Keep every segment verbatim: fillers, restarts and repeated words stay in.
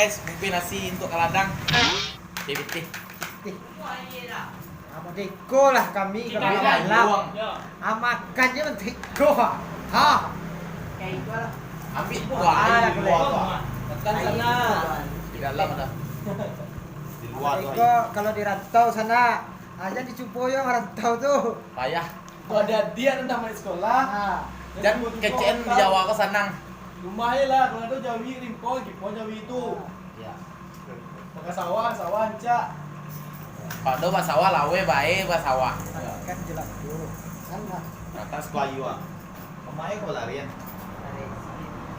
Guys, bungkuih nasi untuak ka ladang. Pitih. Pitih. Ah, merdeka lah kami kalau malam. Ah, makan je merdeka. Ha. Ambiak buah aia di lua tu. Makan sana. Di dalam ada. Di lua tu. Merdeka kalau di rantau sana. Ah, jan dicubo yo rantau tu. Payah. Kalau ado adiak nan tamat sekolah, ah, jan kecekan di Jawa ko sanang. Rumah je lah, kalau ado jawi rimpo, gipo jawi tu. Iyo. Bak sawah, sawah rancak. Pado bak sawah, laweh bae bak sawah. Kan jelas tu. Kan lah. Atas kayu ah. Pamain ko larian.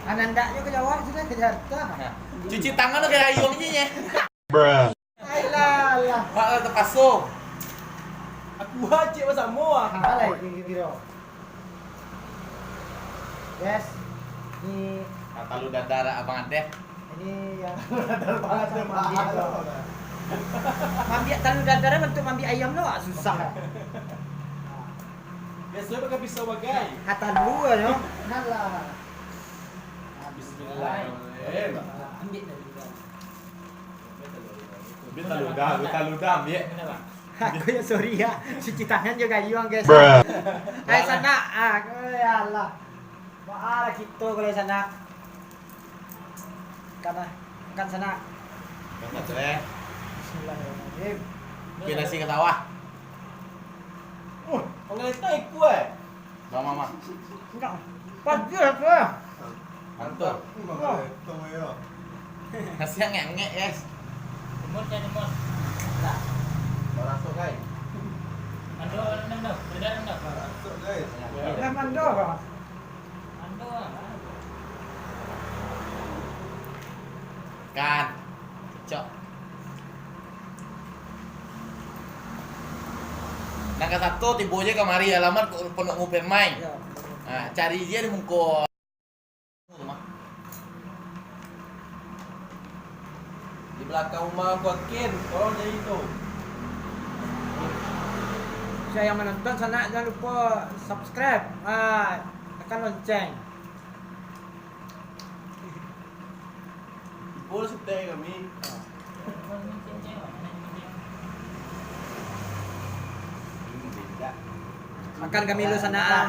Anandaknyo ka Jawa sudah, ka Jakarta. Nah, cuci tangan tu ka dayuang je, nye. Bruh. Ailah, lah. Pak lah terpaso. Aku cek basamo ah. Alah, kiro-kiro. Yes. Ni. Nah, talu dadar Abang Adeh. Ini yang dadar banget tu, Pak. Mambiak talu dadar bantuak mambiak ayam tu, ah, susah. Biaso pakai pisau bagai. Kata lu aja. Alah. Bismillahirrahmanirrahim. Ambiak dari luar. Ambiak talu dadar, ambiak talu dadar, ambiak. Aku yo sorry yo, cuci tangan jo gayuang, guys. Bruh. Ai, sanak. Ah, ya Allah. Baa lah kito kalau sanak. Makan lah. Makan sanak. Makan satu, eh. Bismillahirrahmanirrahim. Oke, nasi ka sawah. Uh, panggaletang ikua, eh. Bang Mama. Enggak. Pagi aku lah. Mantap. Nasi yang ngek-ngek, guys. Timun, cari timun. Nah. Masuk, guys. Mando, mando. Beda, mando. Masuk, guys. Lah mando, Bang. Mando, ah. Kan. Cok. Nan ka sato tibo je kamari, alamat Pondok Ngupen Mai. Yo. Ha, cari je di muko rumah. Di balakang rumah aku, Akin, tolong cari tu. Sia yang manonton sanak, jan lupo subscribe, ha, tekan lonceng. Full setek kami. Makan kami lu sanak, ah.